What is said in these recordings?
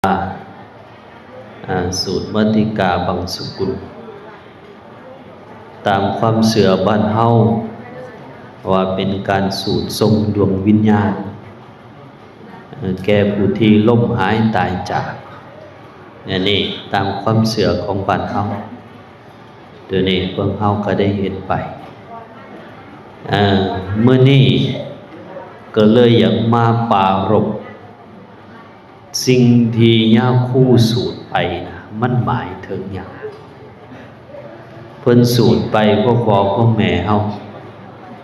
ອ່າ ສູດມະຕິກາບັງສຸກຸນ ຕາມຄວາມເຊື່ອບ້ານເຮົາວ່າເປັນການສູດສົ່ງດວງວິນຍານ ແກ່ຜູ້ທີ່ລົ້ມຫາຍຕາຍຈາກ ອັນນີ້ຕາມຄວາມເຊື່ອຂອງບ້ານເຮົາ. ໂດຍນີ້ພວກເຮົາກໍໄດ້ເຮັດໄປ ເອີ ມື້ນີ້ກໍເລີຍຢາກມາປາລົບ ສິ່ງທີ່ຍາຄູສູດໄປນະ ມັນໝາຍເຖິງຫຍັງ? ເພິ່ນສູດໄປ ພວກພໍ່ພວກແມ່ເຮົາ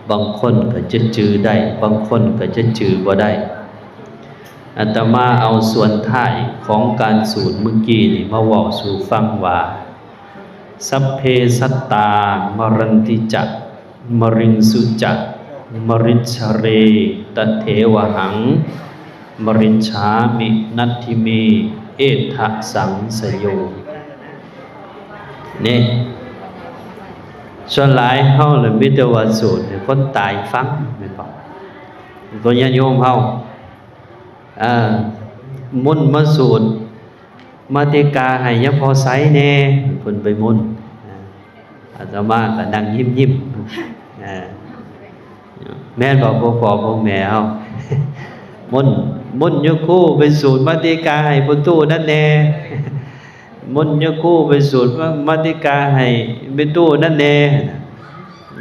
ບາງຄົນກໍຈະຈື່ໄດ້ ບາງຄົນກໍຈະຈື່ບໍ່ໄດ້. ອາດຕະມາເອົາສ່ວນທ້າຍຂອງການສູດມື້ກີ້ນີ້ມາເວົ້າສູ່ຟັງວ່າ ສັບເພສັດຕາ ມະຣັນຕິຈະ ມະຣິງສຸຈະ ມະຣິດສະເຣ ຕະເທວະຫັງ ມະຣິດສາມິ ນັດທິເມ ເອທະສັງສະໂຍ ນີ້ ສ່ວນຫຼາຍເຮົາລະມີແຕ່ວ່າສູດໃຫ້ຄົນຕາຍຟັງ ແມ່ນບໍ່? ຕົວຍາດໂຍມເຮົາ ເອີ ມົນມາສູດ ມະຕິກາໃຫ້ຍາພໍ່ໃສແດ່ ເພິ່ນໄປມົນ ອາດຕະມາກໍນັ່ງຍິ້ມໆ ແມ່ນບໍ່ ພວກພໍ່ພວກແມ່ເຮົາ? ມົນ ມົນຍາຄູໄປສູດມະຕິກາໃຫ້ພໍ່ຕູ້ນັ້ນແດ່ ມົນຍາຄູໄປສູດມະຕິກາໃຫ້ແມ່ຕູ້ນັ້ນແດ່.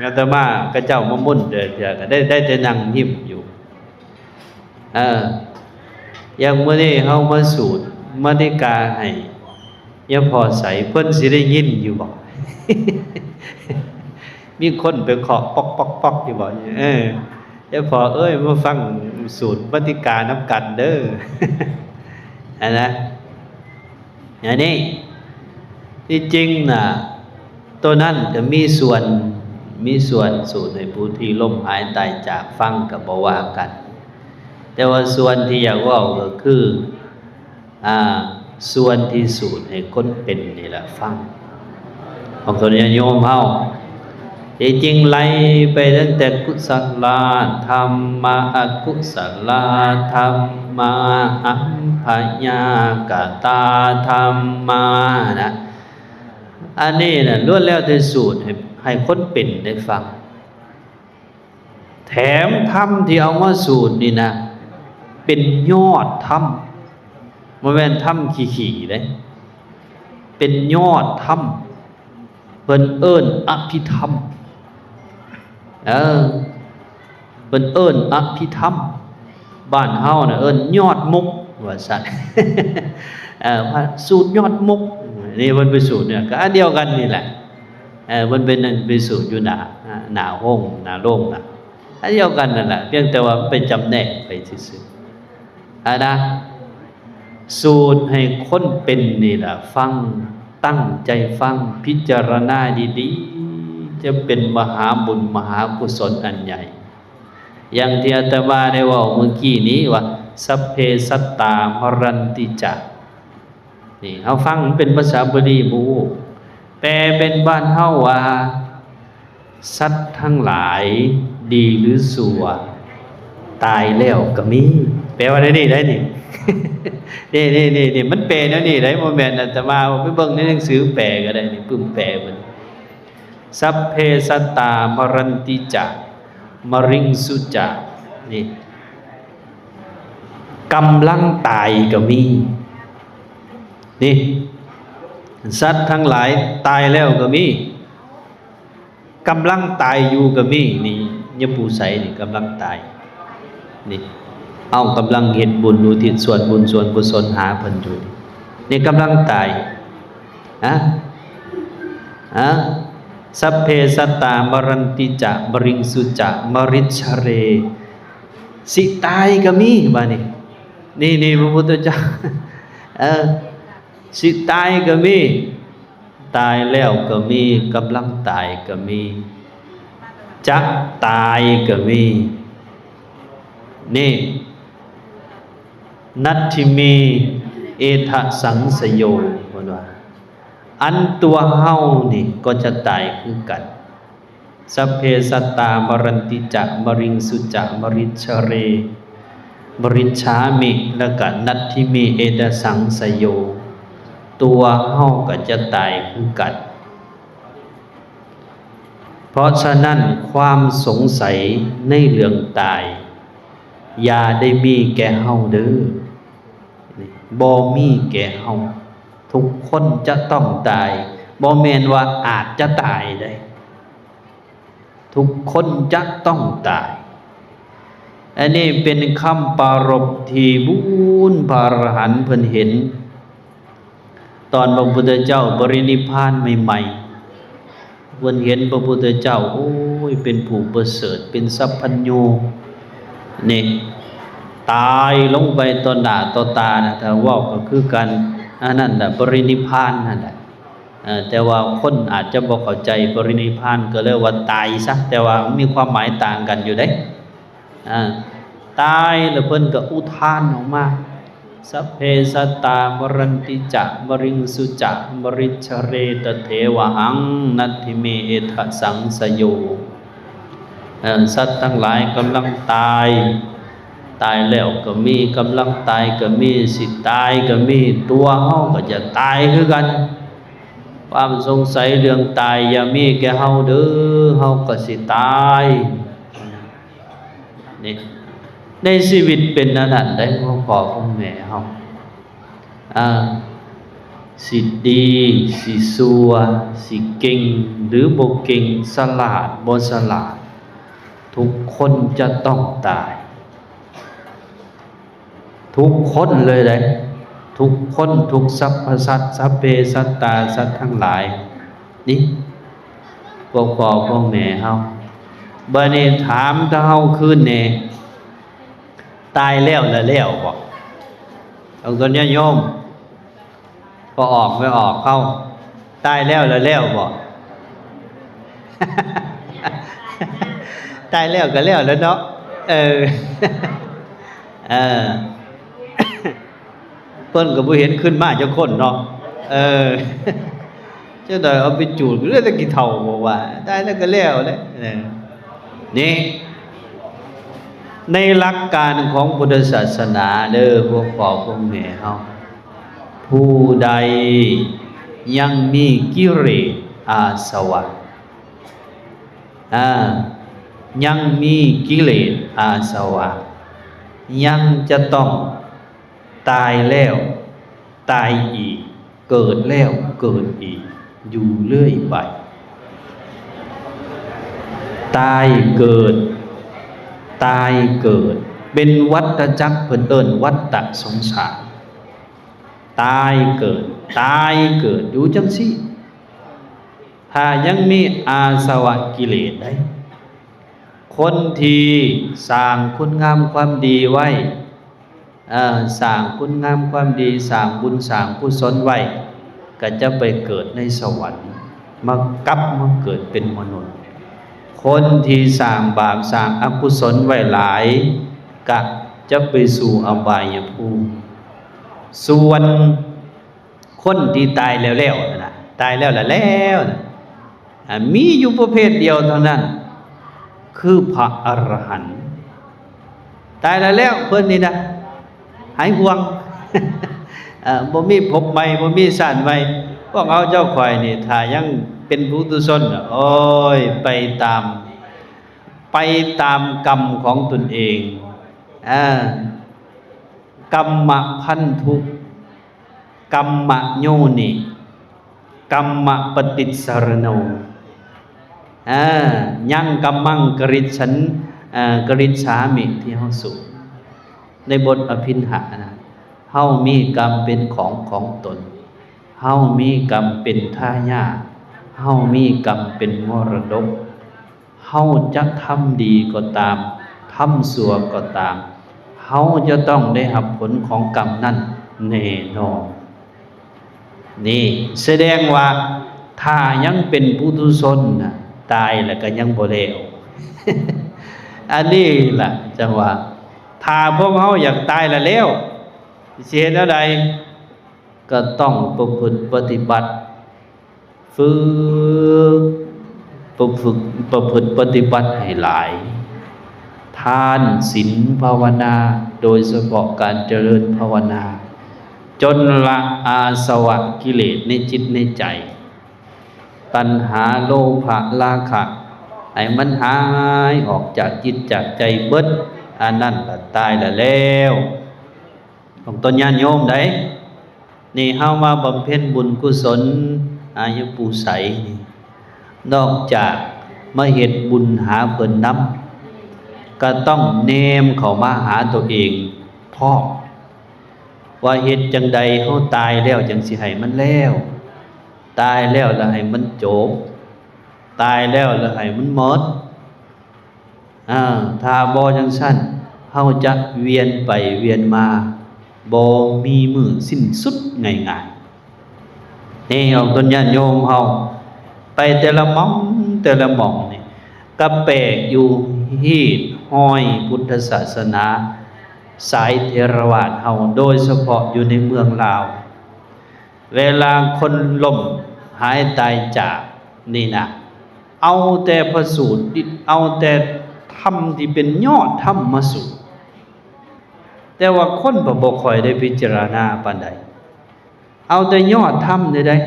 ອາດຕະມາຂະເຈົ້າມາມົນເທື່ອ ເທື່ອກໍໄດ້ ໄດ້ແຕ່ນັ່ງຍິ້ມຢູ່. ເອີ ຢ່າງມື້ນີ້ເຮົາມາສູດມະຕິກາໃຫ້ຍາພໍ່ໃສ ເພິ່ນຊິໄດ້ຍິນຢູ່ບໍ່? ມີຄົນໄປເຄາະປອກໆໆຢູ່ບໍ່? ເອີ ຍາພໍ່ເອີຍ ມາຟັງສູດມະຕິການຳກັນເດີ ຫັ້ນນະ. ອັນນີ້ ທີ່ຈິງນະ ໂຕນັ້ນກໍມີສ່ວນ ມີສ່ວນສູດໃຫ້ຜູ້ທີ່ລົ້ມຫາຍຕາຍຈາກຟັງກໍບໍ່ວ່າກັນ, ແຕ່ວ່າສ່ວນທີ່ຢາກເວົ້າກໍຄື ອ່າ ສ່ວນທີ່ສູດໃຫ້ຄົນເປັນນີ້ລະຟັງ. ຂອງຕົນຍາດໂຍມເຮົາ ທີ່ຈິງໄລ່ໄປຕັ້ງແຕ່ກຸສະລະທຳມະ ອະກຸສະລະທຳມະ ອັບພະຍາກະຕາທຳມະນະ, ອັນນີ້ນະ ລ້ວນແລ້ວແຕ່ສູດໃຫ້ ໃຫ້ຄົນເປັນໄດ້ຟັງ. ແຖມທຳທີ່ເອົາມາສູດນີ້ນະ ເປັນຍອດທຳ, ບໍ່ແມ່ນທຳຂີ້ໆເດ້ ເປັນຍອດທຳ. ເພິ່ນເອີ້ນອະພິທຳ ເອີ ເພິ່ນເອີ້ນອະພິທຳ. ບ້ານເຮົານະເອີ້ນຍອດມຸກວ່າຊັ້ນ ເອີ ວ່າສູດຍອດມຸກ ນີ້ເພິ່ນໄປສູດນີ້ ກໍອັນດຽວກັນນີ້ແຫຼະ. ເອີ ເພິ່ນໄປນັ້ນ ໄປສູດຢູ່ໜ້າ ໜ້າໂຮງ ໜ້າໂລງນະ ອັນດຽວກັນນັ້ນລະ ພຽງແຕ່ວ່າໄປຈຳແນກໄປຊື່ໆ ອັນນະ. ສູດໃຫ້ຄົນເປັນນີ້ລະຟັງ, ຕັ້ງໃຈຟັງ, ພິຈາລະນາດີໆ ຈະເປັນມະຫາບຸນມະຫາກຸສົນອັນໃຫຍ່. ຢ່າງທີ່ອາດຕະມາໄດ້ເວົ້າມື້ກີ້ນີ້ວ່າ ສັບເພສັດຕາມະຣັນຕິຈະ ນີ້ເຮົາຟັງມັນເປັນພາສາບາລີບໍ່ຮູ້, ແປເປັນບ້ານເຮົາວ່າ ສັດທັງຫຼາຍດີຫຼືຊົ່ວ ຕາຍແລ້ວກໍມີ. ແປວ່າແນວນີ້ໄດ໋ນີ້ ນີ້ໆໆ ມັນແປແນວນີ້ໄດ໋, ບໍ່ແມ່ນອາດຕະມາເອົາໄປເບິ່ງໃນໜັງສືແປກໍໄດ້ນີ້, ປຶ້ມແປເພິ່ນ ສັບເພສັດຕາມະຣັນຕິຈະ ມະຣິງສຸຈະ ນີ້ ກຳລັງຕາຍກໍມີ ນີ້ ສັດທັງຫຼາຍຕາຍແລ້ວກໍມີ ກຳລັງຕາຍຢູ່ກໍມີ. ນີ້ຍາປູ່ໃສນີ້ກຳລັງຕາຍ ນີ້ ເຮົາກຳລັງເຮັດບຸນອຸທິດສ່ວນບຸນສ່ວນກຸສົນຫາເພິ່ນຢູ່ ນີ້ກຳລັງຕາຍ ຮະ ຮະ ສັບເພສັດຕາມະຣັນຕິຈະ ມະຣິງສຸຈະ ມະຣິດສະເຣ ຊິຕາຍກໍມີ ບາດນີ້ ນີ້ ນີ້ພະພຸດທະເຈົ້າ ເອີ ຊິຕາຍກໍມີ ຕາຍແລ້ວກໍມີ ກຳລັງຕາຍກໍມີ ຈະຕາຍກໍມີ ນີ້ ນັດທິເມ ເອທະສັງສະໂຍ ເພິ່ນວ່າ ອັນຕົວເຮົານີ້ກໍຈະຕາຍຄືກັນ. ສັບເພສັດຕາມະຣັນຕິຈະ ມະຣິງສຸຈະ ມະຣິດສະເຣ ມະຣິດສາມິ ແລ້ວກະ ນັດຖິເມ ເອຕະສັງສະໂຍ ຕົວເຮົາກໍຈະຕາຍຄືກັນ. ເພາະສະນັ້ນ ຄວາມສົງໄສໃນເລື່ອງຕາຍ ຢ່າໄດ້ມີແກ່ເຮົາເດີ້. ບໍ່ມີແກ່ເຮົາ. ທຸກຄົນຈະຕ້ອງຕາຍ. ບໍ່ແມ່ນວ່າອາດຈະຕາຍໃດ. ທຸກຄົນຈະຕ້ອງຕາຍ. ອັນນີ້ເປັນຄຳປາລົບທີ່ບຸນພະອະລະຫັນເພິ່ນເຫັນ ຕອນພະພຸດທະເຈົ້າປະລິນິບພານໃໝ່ໆ ເພິ່ນເຫັນພະພຸດທະເຈົ້າ ໂອ້ຍ ເປັນຜູ້ປະເສີດ ເປັນສັບພັນຍູ ນີ້ ຕາຍລົງໄປຕໍ່ໜ້າຕໍ່ຕານະ. ຖ້າເວົ້າກໍຄືການ ອັນນັ້ນລະ ປະລິນິບພານຫັ້ນແຫຼະ. ເອີ ແຕ່ວ່າຄົນອາດຈະບໍ່ເຂົ້າໃຈປະລິນິບພານ ກໍເລີຍວ່າຕາຍຊະ ແຕ່ວ່າມັນມີຄວາມໝາຍຕ່າງກັນຢູ່ເດ້. ອາ ຕາຍແລ້ວເພິ່ນກໍອຸທານອອກມາ ສັບເພສັດຕາ ມະຣັນຕິຈະ ມະຣິງສຸຈະ ມະຣິດສະເຣ ຕະເທວະຫັງ ນັດຖິເມ ເອຕະສັງສະໂຍ. ເອີ ສັດທັງຫຼາຍກຳລັງຕາຍ ຕາຍແລ້ວກໍມີ ກຳລັງຕາຍກໍມີ ຊິຕາຍກໍມີ ຕົວເຮົາກໍຈະຕາຍຄືກັນ. ຄວາມສົງໄສເລື່ອງຕາຍຢ່າມີແກ່ເຮົາເດີ້ ເຮົາກໍຊິຕາຍ. ນີ້ ໃນຊີວິດເປັນແນວນັ້ນໃດ໋ ພໍ່ພໍ່ຂອງແມ່ເຮົາ ອາ ຊິດີ ຊິຊົ່ວ ຊິເກັ່ງ ຫຼື ບໍ່ເກັ່ງ ສະຫຼາດ ບໍ່ສະຫຼາດ ທຸກຄົນຈະຕ້ອງຕາຍ. ທຸກຄົນເລີຍໃດ໋ ທຸກຄົນ ທຸກສັບພະສັດ ສັບເພສັດຕາ ສັດທັງຫຼາຍ ນີ້ ພວກພໍ່ພວກແມ່ເຮົາ. ບາດນີ້ຖາມເຮົາຄືນແດ່ ຕາຍແລ້ວລະແລ້ວບໍ່? ເອົາຕົວນີ້ໂຍມ ພໍ່ອອກແມ່ອອກເຮົາ ຕາຍແລ້ວລະແລ້ວບໍ່? ຕາຍແລ້ວກໍແລ້ວແລ້ວເນາະ. ເອີ ເອີ ເພິ່ນກໍບໍ່ເຫັນຂຶ້ນມາຈັກຄົນເນາະ. ເອີ ຈັ່ງໃດເອົາໄປຈູດ ເຫຼືອແຕ່ຂີ້ເຖົ້າບໍ່ວ່າ ຕາຍແລ້ວກໍແລ້ວແຫຼະ. ເອີ ນີ້ ໃນຫຼັກການຂອງພຸດທະສາສະໜາເດີ ພວກພໍ່ພວກແມ່ເຮົາ ຜູ້ໃດຍັງມີກິເລດອາສະວະ ອາ ຍັງມີກິເລດອາສະວະ ຍັງຈະຕ້ອງຕາຍແລ້ວຕາຍອີກ ເກີດແລ້ວເກີດອີກຢູ່ເລື້ອຍໄປ. ຕາຍເກີດ ຕາຍເກີດ ເປັນວັດຕະຈັກ ເພິ່ນເອີ້ນວັດຕະສົງສານ. ຕາຍເກີດ ຕາຍເກີດຢູ່ຈັ່ງຊີ້ ຖ້າຍັງມີອາສະວະກິເລດໃດ໋. ຄົນທີ່ສ້າງຄຸນງາມຄວາມດີໄວ້ ເອີ ສ້າງຄຸນງາມຄວາມດີ ສ້າງບຸນສ້າງກຸສົນໄວ້ ກໍຈະໄປເກີດໃນສະຫວັນ ມາກັບມາເກີດເປັນມະນຸດ. ຄົນທີ່ສ້າງບາບສ້າງອະກຸສົນໄວ້ຫຼາຍ ກໍຈະໄປສູ່ອະບາຍຍະພູມ. ສ່ວນຄົນທີ່ຕາຍແລ້ວໆນັ້ນນະ ຕາຍແລ້ວລະແລ້ວນະ ອາ ມີຢູ່ປະເພດດຽວເທົ່ານັ້ນ ຄືພະອະລະຫັນ ຕາຍແລ້ວແລ້ວ ເພິ່ນນີ້ນະ ຫາຍຫ່ວງ ເອີ ບໍ່ມີພົບໃໝ່ ບໍ່ມີຊາດໃໝ່. ພວກເຮົາເຈົ້າຂ້ອຍນີ້ ຖ້າຍັງເປັນປຸຖຸຊົນ ໂອ້ຍ ໄປຕາມ ໄປຕາມກຳຂອງຕົນເອງ ອາ ກຳມະພັນທຸ ກຳມະໂຍນິ ກຳມະປະຕິດສະລະໂນ ອາ ຍັງກຳມັງກະລິດສັນ ອາ ກະລິດສາມິ ທີ່ເຮົາສູດໃນບົດອະພິນຫະນະ ເຮົາມີກຳເປັນຂອງຂອງຕົນ ເຮົາມີກຳເປັນທາຍາດ ເຮົາມີກຳເປັນມໍລະດົກ. ເຮົາຈະທຳດີກໍຕາມ ທຳຊົ່ວກໍຕາມ ເຮົາຈະຕ້ອງໄດ້ຮັບຜົນຂອງກຳນັ້ນແນ່ນອນ. ນີ້ສະແດງວ່າ ຖ້າຍັງເປັນປຸຖຸຊົນນະ ຕາຍແລ້ວກໍຍັງບໍ່ແລ້ວ. ອັນນີ້ລະຈັ່ງວ່າ ຖ້າພວກເຮົາຢາກຕາຍລະແລ້ວ ຊິເຮັດແນວໃດ? ກໍຕ້ອງປະພຶດປະຕິບັດ ຝຶກ ປະພຶດ ປະພຶດປະຕິບັດໃຫ້ຫຼາຍ. ທານ ສິນ ພາວະນາ, ໂດຍສະເພາະການຈະເລີນພາວະນາ ຈົນລະອາສະວະກິເລດໃນຈິດໃນໃຈ, ຕັນຫາ ໂລພະ ລາຄະ ໃຫ້ມັນຫາຍອອກຈາກຈິດຈາກໃຈເບິດ, ອັນນັ້ນລະຕາຍລະແລ້ວ. ຂອງຕົນຍາດໂຍມໃດ໋ ນີ້ເຮົາມາບຳເພັນບຸນກຸສົນອາຍຸປູໄສນີ້ ນອກຈາກມາເຮັດບຸນຫາເພິ່ນນຳ ກະຕ້ອງແນມເຂົ້າມາຫາຕົວເອງພ້ອມ ວ່າເຮັດຈັ່ງໃດເຮົາຕາຍແລ້ວຈັ່ງຊິໃຫ້ມັນແລ້ວ, ຕາຍແລ້ວລະໃຫ້ມັນຈົບ, ຕາຍແລ້ວລະໃຫ້ມັນໝົດ. ອາ ຖ້າບໍ່ຈັ່ງຊັ້ນ ເຮົາຈະວຽນໄປວຽນມາ ບໍ່ມີມື້ສິ້ນສຸດງ່າຍໆ. ນີ້ອອກຕົນຍາດໂຍມເຮົາ ໄປແຕ່ລະໝ່ອງແຕ່ລະໝ່ອງນີ້ ກະແປກຢູ່ຮີດຮອຍພຸດທະສາສະໜາ ສາຍເຖລະວາດເຮົາ ໂດຍສະເພາະຢູ່ໃນເມືອງລາວ. ເວລາຄົນລົ້ມຫາຍຕາຍຈາກນີ້ນະ ເອົາແຕ່ພະສູດ ເອົາແຕ່ທຳທີ່ເປັນຍອດທຳມາສູດ, ແຕ່ວ່າຄົນກໍບໍ່ຄ່ອຍໄດ້ພິຈາລະນາປານໃດ, ເອົາແຕ່ຍອດທຳເດ້.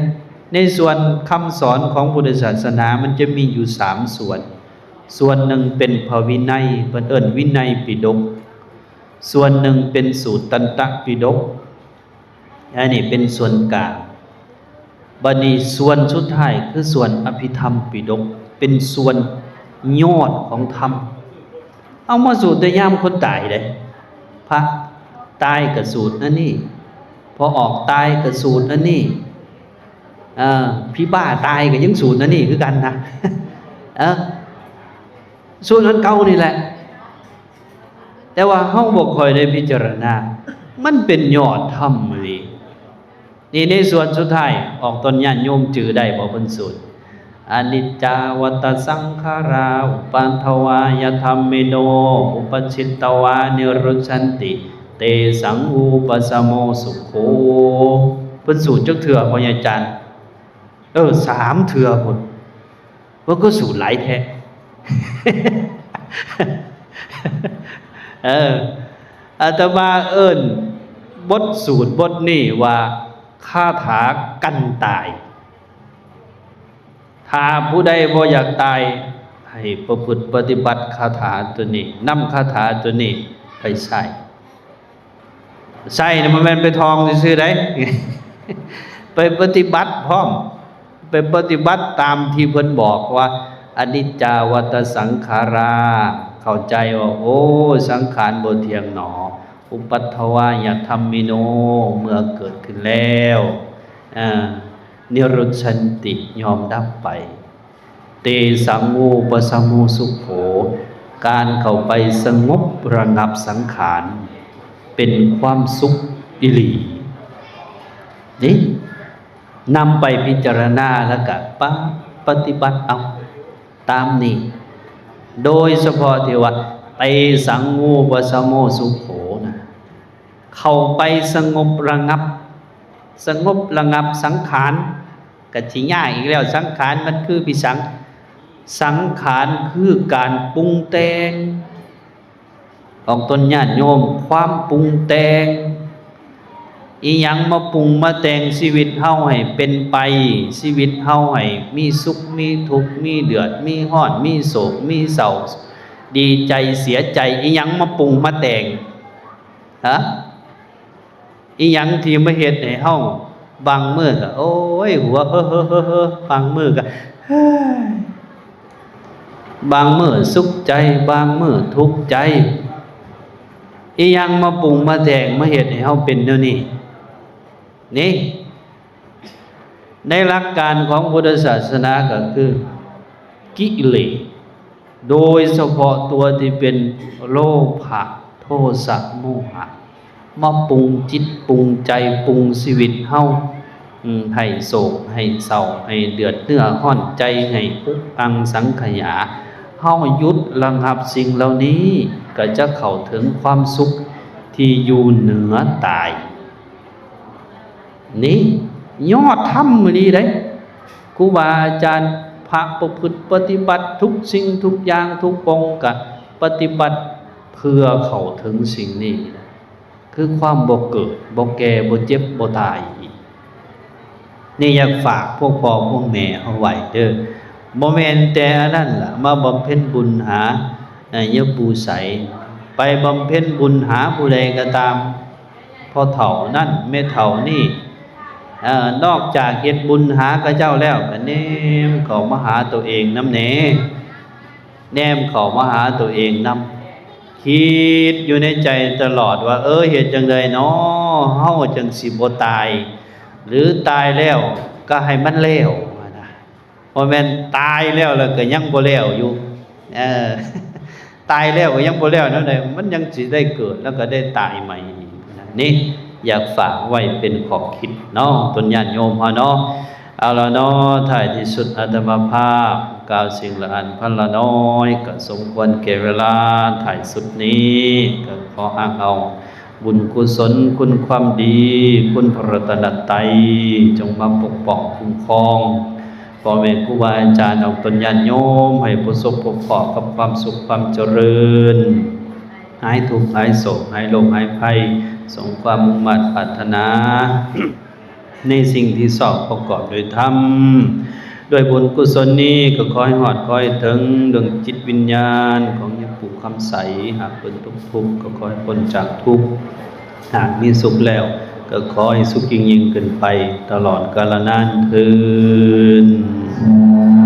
ໃນສ່ວນຄຳສອນຂອງພຸດທະສາສະໜາ ມັນຈະມີຢູ່ສາມສ່ວນ, ສ່ວນໜຶ່ງເປັນພະວິໄນ ເພິ່ນເອີ້ນວິໄນປິດົກ, ສ່ວນໜຶ່ງເປັນສູດຕັນຕະປິດົກ ອັນນີ້ເປັນສ່ວນກາງ. ບັດນີ້ສ່ວນສຸດທ້າຍຄືສ່ວນອະພິທຳປິດົກ ເປັນສ່ວນຍອດຂອງທຳ. ເອົາມາສູດແຕ່ຍາມຄົນຕາຍເດ້, ພະຕາຍກະສູດອັນນີ້, ພໍ່ອອກຕາຍກະສູດອັນນີ້, ເອີ ຜີບ້າຕາຍກະຍັງສູດອັນນີ້ຄືກັນນະ, ເອີ ສູດອັນເກົ່ານີ້ແຫຼະ. ແຕ່ວ່າເຮົາບໍ່ຄ່ອຍໄດ້ພິຈາລະນາ, ມັນເປັນຍອດທຳອີ່ຫຼີ. ນີ້ໃນສ່ວນສຸດທ້າຍ ອອກຕົນຍາດໂຍມຈື່ໄດ້ບໍ່? ເພິ່ນສູດ ອະນິດຈາວັດຕະສັງຂາຣາ ອຸປັດທະວາຍະທຳມິໂນ ອຸປັດຊິດຕະວານິລຸດສັນຕິ ເຕສັງວູປະສະໂມສຸໂຂ. ເພິ່ນສູດຈັກເທື່ອ ພໍ່ໃຫຍ່ຈານ? ເອີ ສາມເທື່ອພຸ້ນ. ເພິ່ນຄືສູດຫຼາຍແທ້. ເອີ ອາດຕະມາເອີ້ນບົດສູດບົດນີ້ວ່າ ຄາຖາກັນຕາຍ. ຖ້າຜູ້ໃດບໍ່ຢາກຕາຍ ໃຫ້ປະພຶດປະຕິບັດຄາຖາໂຕນີ້, ນຳຄາຖາໂຕນີ້ໄປໃຊ້. ໃຊ້ນະ ບໍ່ແມ່ນໄປທ່ອງຊື່ໆໃດ໋ ໄປປະຕິບັດພ້ອມ, ໄປປະຕິບັດຕາມທີ່ເພິ່ນບອກວ່າ ອະນິດຈາວັດຕະສັງຂາຣາ, ເຂົ້າໃຈວ່າ ໂອ້ ສັງຂານບໍ່ທ່ຽງໜໍ, ອຸປັດທະວາຍະທຳມິໂນ, ເມື່ອເກີດຂຶ້ນແລ້ວ ອາ ນິລຸດສັນຕິ, ຍ່ອມດັບໄປ. ເຕສັງວູປະສະໂມສຸໂຂ, ການເຂົ້າໄປສະຫງົບລະງັບສັງຂານ ເປັນຄວາມສຸກອີ່ຫຼີ. ນີ້ ນຳໄປພິຈາລະນາ ແລ້ວກະປະ ປະຕິບັດເອົາຕາມນີ້, ໂດຍສະເພາະທີ່ວ່າ ເຕສັງວູປະສະໂມສຸໂຂນະ, ເຂົ້າໄປສະຫງົບລະງັບ, ສະຫງົບລະງັບສັງຂານ. ກະຊິຍາກອີກແລ້ວ, ສັງຂານມັນຄືພິສັງ? ສັງຂານຄືການປຸງແຕ່ງ. ອອກຕົນຍາດໂຍມ, ຄວາມປຸງແຕ່ງ, ອີ່ຫຍັງມາປຸງມາແຕ່ງຊີວິດເຮົາໃຫ້ເປັນໄປ, ຊີວິດເຮົາໃຫ້ມີສຸກມີທຸກ, ມີເດືອດມີຮ້ອນ, ມີໂສກມີເສົ້າ, ດີໃຈເສຍໃຈ, ອີ່ຫຍັງມາປຸງມາແຕ່ງ? ຮະ? ອີ່ຫຍັງທີ່ມາເຮັດໃຫ້ເຮົາ ບາງມື້ກໍ ໂອ້ຍ ຫົວເຮີໆ ບາງມື້ກໍ ເຮີ້ຍ ບາງມື້ສຸກໃຈ ບາງມື້ທຸກໃຈ? ອີ່ຫຍັງມາປຸງມາແຕ່ງ ມາເຮັດໃຫ້ເຮົາເປັນແນວນີ້? ນີ້ ໃນຫຼັກການຂອງພຸດທະສາສະໜາກໍຄືກິເລດ ໂດຍສະເພາະຕົວທີ່ເປັນໂລພະ ໂທສະ ໂມຫະ ມາປຸງຈິດປຸງໃຈ ປຸງຊີວິດເຮົາ ອາ ໃຫ້ໂສກ ໃຫ້ເສົ້າ ໃຫ້ເດືອດເນື້ອຮ້ອນໃຈ ໃຫ້ອຸກອັ່ງສັງຂະຫຍາ. ເຮົາຢຸດລະງັບສິ່ງເຫຼົ່ານີ້ ກໍຈະເຂົ້າເຖິງຄວາມສຸກທີ່ຢູ່ເໜືອຕາຍ. ນີ້ຍອດທຳມື້ນີ້ເດ້ ຄູບາອາຈານ ພະປະພຶດປະຕິບັດທຸກສິ່ງທຸກຢ່າງທຸກອົງກະປະຕິບັດ ເພື່ອເຂົ້າເຖິງສິ່ງນີ້ ຄືຄວາມບໍ່ເກີດ ບໍ່ແກ່ ບໍ່ເຈັບ ບໍ່ຕາຍອີກ. ນີ້ຢາກຝາກພວກພໍ່ພວກແມ່ເຮົາໄວ້ເດີ. ບໍ່ແມ່ນແຕ່ອັນນັ້ນລະ ມາບຳເພັນບຸນຫາ ເອີ ຍາປູ່ໃສ ໄປບຳເພັນບຸນຫາຜູ້ໃດກໍຕາມ ພໍ່ເຖົ້ານັ້ນແມ່ເຖົ້ານີ້ ເອີ ນອກຈາກເຮັດບຸນຫາເຂົາເຈົ້າແລ້ວ ກໍແນມເຂົ້າມາຫາຕົວເອງນຳແດ່ ແນມເຂົ້າມາຫາຕົວເອງນຳ. ຄິດຢູ່ໃນໃຈຕະຫຼອດວ່າ ເອີ ເຮັດຈັ່ງໃດນໍ ເຮົາຈັ່ງຊິບໍ່ຕາຍ ຫຼື ຕາຍແລ້ວກໍໃຫ້ມັນແລ້ວຫັ້ນນະ. ບໍ່ແມ່ນຕາຍແລ້ວ ແລ້ວກໍຍັງບໍ່ແລ້ວຢູ່ ເອີ ຕາຍແລ້ວກໍຍັງບໍ່ແລ້ວແນວໃດ ມັນຍັງຊິໄດ້ເກີດ ແລ້ວກໍໄດ້ຕາຍໃໝ່ອີກນະ. ນີ້ຢາກຝາກໄວ້ເປັນຂໍ້ຄິດເນາະ ຕົນຍາດໂຍມເຮົາເນາະ. ເອົາລະເນາະ ທ້າຍທີ່ສຸດອາດຕະມາພາບກ່າວສິ່ງລະອັນພັນລະນ້ອຍ ກໍສົມຄວນແກ່ເວລາ. ທ້າຍສຸດນີ້ກໍຂໍອ້າງເອົາ ບຸນກຸສົນ ຄຸນຄວາມດີ ຄຸນພະລັດຕະນະໄຕ ຈົ່ງມາປົກປ້ອງຄຸ້ມຄອງ ພໍ່ແມ່ຄູບາອາຈານອອກຕົນຍາດໂຍມ ໃຫ້ປະສົບພົບພໍ້ກັບຄວາມສຸກຄວາມຈະເລີນ ຫາຍທຸກຫາຍໂສກ ຫາຍໂລກຫາຍໄພ ສົມຄວາມມຸ່ງມາດປາດຖະໜາ ໃນສິ່ງທີ່ຊອບປະກອບໂດຍທຳ. ດ້ວຍບຸນກຸສົນນີ້ກໍຂໍໃຫ້ຮອດ ຂໍໃຫ້ເຖິງດວງຈິດວິນຍານຂອງຍາປູ່ຄຳໃສ ຫາກເພິ່ນຕົກທຸກກໍຂໍໃຫ້ພົ້ນຈາກທຸກ ຫາກມີສຸກແລ້ວກໍຂໍໃຫ້ສຸກຍິ່ງໆຂຶ້ນໄປຕະຫຼອດກາລະນານເທີ້ນ.